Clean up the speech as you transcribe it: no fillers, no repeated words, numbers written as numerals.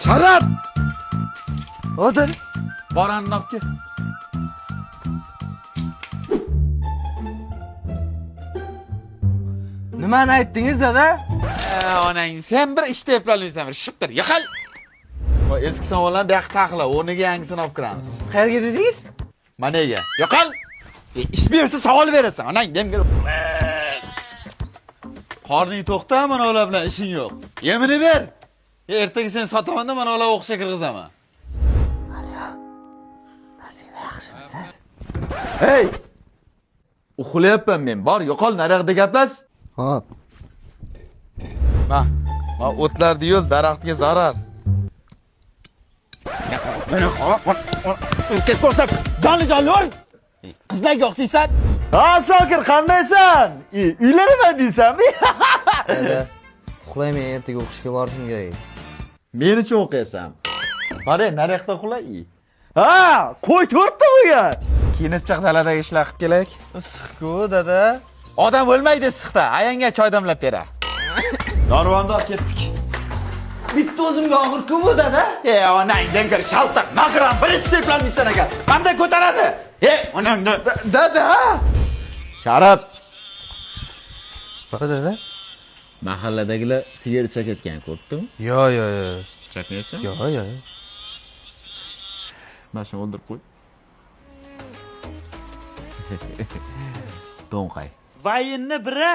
Sharaf! O dada. Bor anni olib kel. Nimani aytdingiz dada? Onang sen bir ishda eplolmaysan bir shiptir. Yo'qol. Voy eski somonlarni bu yoqqa taxla, o'rniga yangisini olib kiramiz. Qayerga dedingiz? Mana Yo'qol. Ish bersa savol berasan. Onang demga. Qorning to'xta, mana ular bilan ishing yo'q. Yemini ber. Ertaga seni sotaman-da, mana ular o'qishga kirg'izaman. Yaxshimisiz? Hey! Uxlayapman men. Bor, yo'qol, naryoqda gaplash. Hop. Ma, ma o'tlarni yo'l, daraxtga zarar. Erkak bo'lsam, jonli jonli ur. Qizlarga o'xshaysan. Ha, Shokir, qandaysan? Uylanaman deysanmi? Dada, uxlayman, ertaga o'qishga borishim kerak. Men uchun o'qiyapsan. Qara, naryoqda uxla. Ha, qo'y to'rtta bo'lgan. Kiyinib chiq, daladagi ishlar qilib kelaylik. Issiq-ku, dada. Odam o'lmaydi issiqda. Ayangga choy damlab bera. Dorivonni olib ketdik. Bitta o'zimga og'ir-ku bu, dada. E, onangdan ko'ra shaltaq, nogiron, bir ish eplolmaysan ekan. Qanday ko'taradi? E, onangdan dada. Sharaf. Ba, dada. Mahalladagilar sigaret chekayotgan ko'rdingmi? Yo, yo, yo. Chekmayapsan? Yo, yo. Mana shuni o'ldirib qo'y. To'nqay. Vayinni biri.